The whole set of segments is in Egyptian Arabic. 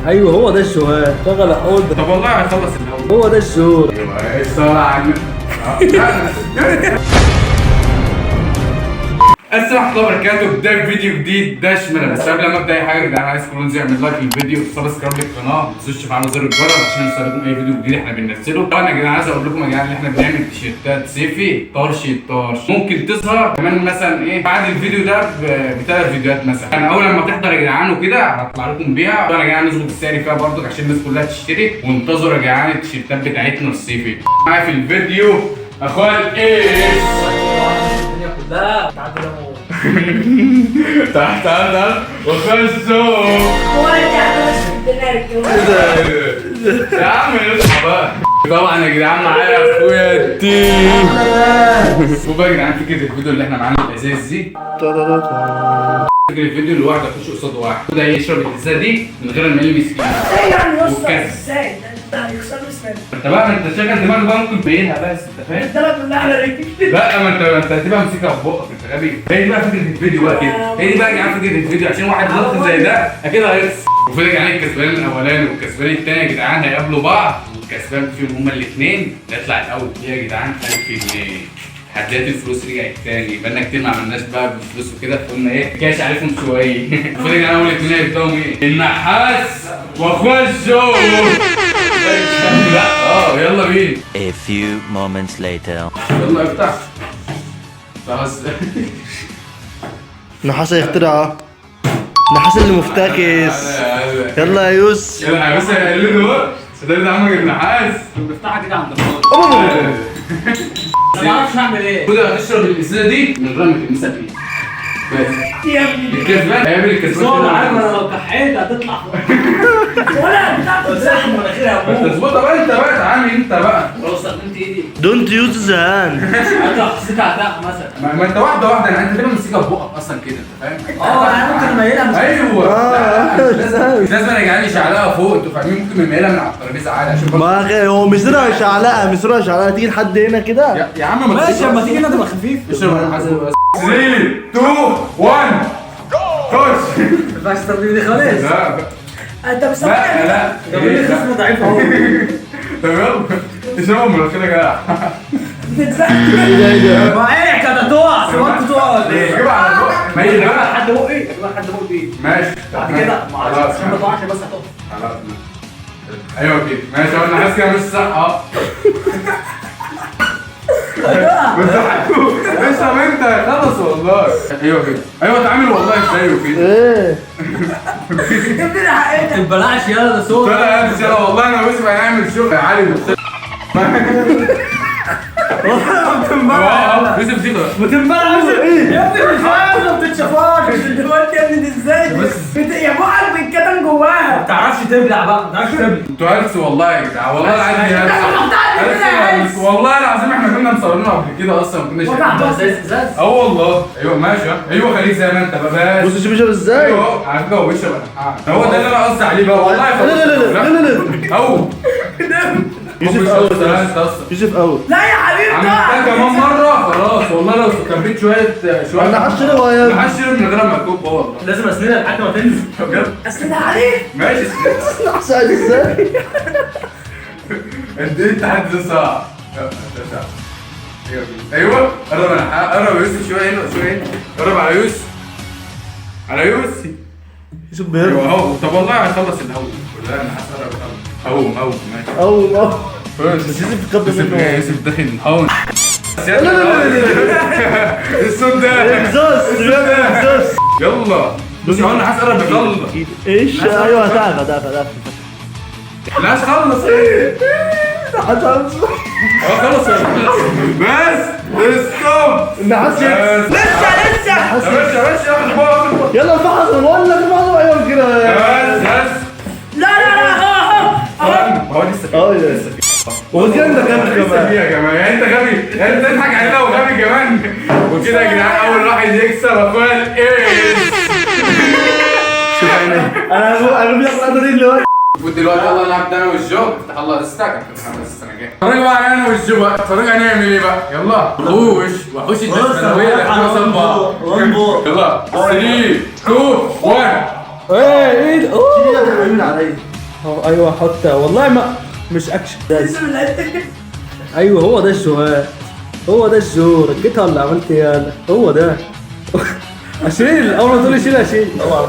ايوه هو ده الشوهان. شغل اقول ده. طب والله هيخلص الاول. هو ده الشهور. ايوه الصلاة على النبي. السلام عليكم ورحمة الله وبركاته. بداية فيديو جديد داش منا. بس قبل ما ابدا اي حاجة يا جدعان، عايز كلكم يعمل like للفيديو، subscribe للقناة، ما تنسوش تفعلوا زر الجرس عشان يوصلكم اي فيديو جديد احنا بننزله. طبعا يا جدعان عايز اقول لكم يا جدعان ان احنا بنعمل تيشيرتات صيفي طرش الطرش، ممكن تظهر كمان مثلا ايه بعد الفيديو ده بثلاث فيديوهات مثلا. يعني اول لما تحضر يا جدعان وكده هطلع لكم بيها. طبعا يا جدعان نظبط السعر فيها برضك عشان الناس كلها تشتري. وانتظروا يا جدعان التيشيرتات بتاعتنا الصيفي. معايا في الفيديو اخويا الايس. الدنيا كلها تعدي لهم. تعال تعال تعال وخشوا. هو انت عارف الدنيا. يا عم اصحى بقى. طبعا يا جدعان معايا اخويا التيم. شوف بقى يا جدعان فكرة الفيديو اللي احنا معانا الازاز دي. فكرة الفيديو اللي واحد يخش قصاد واحد وده يشرب الازازه دي من غير ما يلمس ايده. ازاي يعني يا اسطى؟ والكاس. ازاي؟ ده انت هيكسر له اسنانه. انت بقى ما انت شغل دماغك بقى، ممكن تبينها بس انت فاهم؟ الدرجة كلها على رجلي. لا ما انت هتبقى ماسكها في بقك، انت غبي. هي دي بقى فكرة الفيديو بقى كده. هي دي بقى يا جدعان فكرة الفيديو، عشان واحد غلط زي ده اكيد هيخسر. وفي يا جدعان الكسبان الاولاني والكسبان الثاني يا جدعان هيقابلوا بعض، والكسبان فيهم هما الاثنين يطلع الاول. يا جدعان 1000 جنيه. تحديات الفلوس رجعت تاني، بقالنا كتير ما عملناش بقى بالفلوس وكده، فقلنا ايه كاش عليكم شوية. المفروض يا جدعان اول اثنين هيبداوا مين؟ النحاس واخويا الجو. لا يلا بينا. A few moments later. يلا افتح. خلاص. نحاس هيخترع، نحاس اللي مفتكس. يلا يا يوس. يلا بس هيقلده بقى. ده ده عمك النحاس. بفتحها كده عند الراجل. انا ما اعرفش اعمل ايه. خد هتشرب الازازه دي من غير ما تلمسها بايدك. بس يا ابني الكسبان هيقابل الكسبان. بس عارف انا لو كحيت هتطلع ولا بتاعته. زحمة مناخيرها ما هموت. تظبطها بقى انت بقى، تعامل انت بقى. لو استخدمت ايدي don't use the hand. انت لو حسيتها هتقع مثلا. ما انت واحدة واحدة، يعني انت تبقى ماسكها في بقك اصلا كده انت فاهم؟ انا ممكن اميلها مش ايوه. آه. مش لازم يا جدعان يشعلقها فوق، انتوا فاهمين؟ ممكن نميلها من على الترابيزة عادي عشان برضه. ما هو مصيرها شعلقه، مصيرها شعلقه تيجي لحد هنا كده. يا عم ما ماشي، اما تيجي هنا تبقى خفيف. اشرب النحاس بس. 3 2 1 خش. ما ينفعش تستخدم دي خالص. لا انت بس لا لا. ده بيقول لي خصمه ضعيف اهو. طب يلا اشربهم من الاخير يا جدع. بتتزحلق. ايه ده؟ ما ايه كانت هتقع، سواك تقع ولا ايه؟ جيبها على بقك. ماشي اجيبها بقى. لحد بقي، اجيبها لحد بقي بايدي. ماشي بعد كده ما اعرفش خلاص عشان ما تقعش بس هتقع. خلاص ايوه كده ماشي. هو النحاس كده مش صح. بتضحكوا. اشرب انت خلص والله. ايوه كده. ايوه اتعامل والله ازاي وكده. ايه؟ يا ابني لحقتك. ما تبلعش يلا ده صوت. طلع يا ابني والله انا بس هنعمل شغل عالي. يوسف دي بتنبلع يا ابني، مش عايز ما بتتشفاش. دلوقتي يا ابني دي ازاي؟ يا بقك بيتكتم جواها. ما بتعرفش تبلع بقى، ما بتعرفش تبلع. انتوا هلس والله يا جدعان، والله العظيم انت حطيتها قبل كده يا هلس. هلس. والله العظيم احنا كنا مصورينه قبل كده اصلا، ما كناش وجع بطن. ازاز ازاز. اه والله. ايوه ماشي. ايوه خليك زي ما انت بقى بس. بص شوف شوف ازاي. ايوه على فكرة هو بيشرب النحاس. هو ده اللي انا قصدي عليه بقى والله. لا لا لا لا لا لا. او يوسف اول. يوسف اول. لا يا حبيبي عملتها تقع. كمان مرة خلاص والله. لو كبيت شوية شوية النحاس شرب يا ابني. النحاس شرب من غير ما اكب والله. لازم اسندها لحد ما تنزل. بجد اصل ده عليك. ماشي. النحاس قاعد ازاي؟ قد ايه التحدي ده صعب. يلا، ده صعب. ايوه كده. ايوه قرب قرب يوسف شوية هنا شوية هنا. قرب على يوسف، على يوسف. يوسف بيهرب. ايوه اهو. طب والله هيخلص الاول. لا انا حاسس قرب يخلص. اهو اهو ماشي. اول اه بس يوسف قبل يوسف منه. يوسف داخل هون. لا لا لا لا لا. الصوت ده. اكزوست بيعمل اكزوست. يلا بس هو النحاس قرب يخلص. ايش؟ ايوه هتعرف هتعرف هتعرف. النحاس خلص. ايه النحاس هو خلص بس. stop. النحاس بس لسه لسه. يا باشا يا باشا ياخد بقى. يلا الفحص، انا بقول لك الفحص. ايوه كده. بس بس. لا لا لا اهو اهو. هو لسه فيه. اه يا وكده انت غبي لسه كمان. فيه يا جماعة. يعني انت غبي، يعني انت تضحك علينا وغبي كمان. وكده يا جدعان اول واحد يكسب اخويا الايس. شوف عيني انا بياخد اللقطة دي دلوقتي. ودلوقتي يلا نلعب انا والجو. افتح الله استك بس انا جاي. اتفرجوا بقى على انا والجو بقى. اتفرجوا هنعمل ايه بقى. يلا وحوش وحوش الدشملويه اللي احنا بعض. يلا 3 2 1. ايه ايه ده؟ شيل ايدك من عليا. ايوه حط، والله ما مش اكشن. ايوه هو ده الجوهات، هو ده الجو. ركيتها ولا عملت ايه؟ يالا هو ده. اشيل اول ما تقول شيل اشيل. اوعى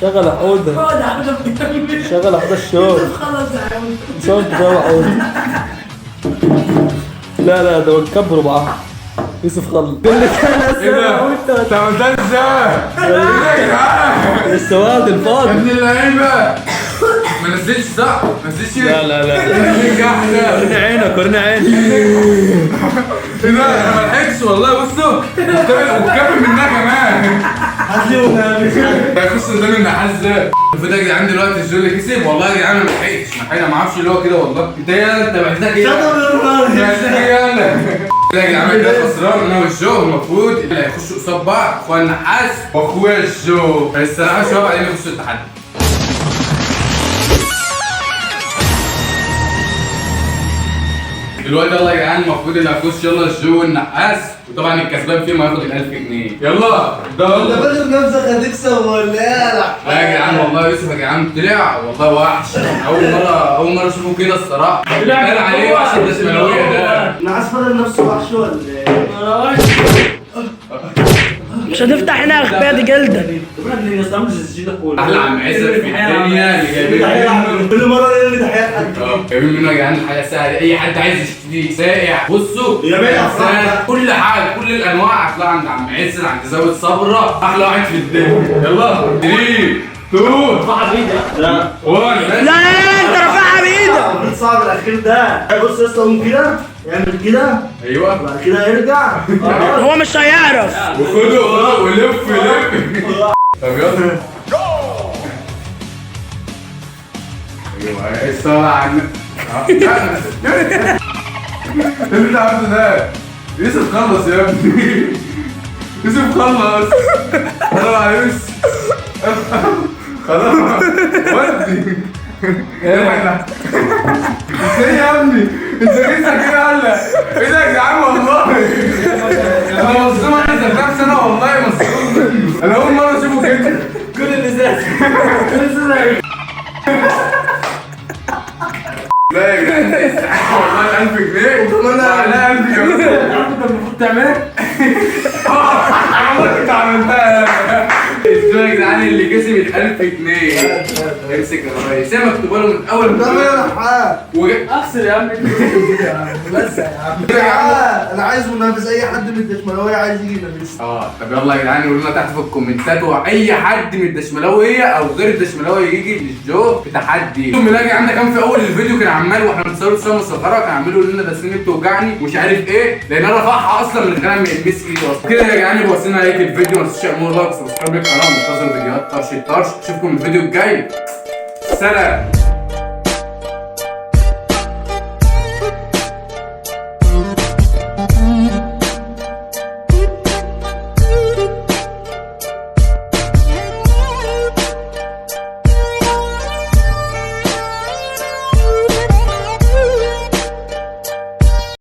شغل عقودة، شغل عقودة الشغل. خلاص يا عم. شغل عقودة. لا لا ده كبروا بعض. يوسف خلص. كل ايه ده؟ انت عملتها ازاي؟ ايه ده يا جدعان؟ السواد يا الفاضي. ابن اللعيبة، ما نزلتش صح؟ ما نزلتش. لا لا لا، لا. وريني عينك، وريني عينك. ايه ده؟ انا ما لحقتش والله. بصوا وكمل منها كمان. هات لي والنبي. ده يخش قدام النحاس ده. المفروض يا جدعان دلوقتي الجو اللي كسب، والله يا جدعان انا ما لحقتش، ما اعرفش اللي هو كده والله. انت ايه؟ انت محتاج ايه؟ شطب. محتاج ايه يالا؟ يا جدعان كده خسران انا والجو. المفروض اللي هيخشوا قصاد بعض اخويا النحاس واخويا الجو. بس الصراحة شباب بعدين نخش التحدي. دلوقتي يلا يا جدعان المفروض اللي هيخش يلا الجو والنحاس، وطبعا الكسبان فيهم هياخد ال 1000 جنيه. يلا ده انت يلا. فاكر نفسك هتكسب ولا ايه؟ لا يا جدعان والله يوسف يا جدعان طلع والله وحش. اول مرة اشوفه كده الصراحة. طلع قال عليه وحش الدشملويه ده. النحاس فاكر نفسه وحش ولا ايه؟ مش هتفتح هنا اغبياء دي جلدك. احلى عم عزت في الدنيا اللي جايبين منه. كل مرة نرمي تحيات حد. جايبين منه يا جدعان الحاجة سهلة، اي حد عايز يشتري سائع بصوا يا بيه أفراح. كل حاجة كل الانواع هتلاقي عند عم عزت، عند زاوية صبره، احلى واحد في الدنيا. يلا 3 2 لا 1. لا لا لا انت رافعها بايدك. المفروض صعب الاخير ده. بص يا اسطى قوم كده، يعمل كده ايوه وبعد كده يرجع. هو مش هيعرف. وخده ولف لف. طب يلا. ايوه الصلاة على النبي. ايه اللي انت عملته ده؟ يوسف خلص يا ابني. يوسف خلص. خلاص يا يوسف. خلاص ودي. ازاي يا ابني؟ انت لسه كده هلا؟ ايه ده يا جدعان والله؟ انا مصدوم، انا ذات نفسي انا والله مصدوم. انا اول مرة اشوفه كده. كل الازاز، كل الازاز. لا يا جدعان ده يستحق والله 1000 جنيه. وكمان لا 1000 جنيه. انت المفروض تعملها. انا كنت عملتها. ازاي يا جدعان اللي كسب ال 1000 جنيه؟ امسك يا ريس، هي مكتوبة له من اول ده يا نحاس. اغسل يا عم انت يا عم، لزق يا عم. انا عايز منافس، اي حد من الدشملويه عايز يجي ينافس. طب يلا يا جدعان قولوا لنا تحت في الكومنتات، واي حد من الدشملاويه او غير الدشملاويه يجي للجو في تحدي. اقسم بالله يا جدعان ده كان في اول الفيديو كان عمال واحنا بنصور صور مصغرة كان عمال يقول لنا ده سني بتوجعني ومش عارف ايه، لان انا رفعها اصلا من غير ما يلمس ايده اصلا. كده يا جدعان يبقى وصلنا نهاية الفيديو. ما تنسوش تعملوا like و subscribe للقناة ومنتظر فيديوهات طرش الطرش. اشوفكم الفيديو الجاي. سلام.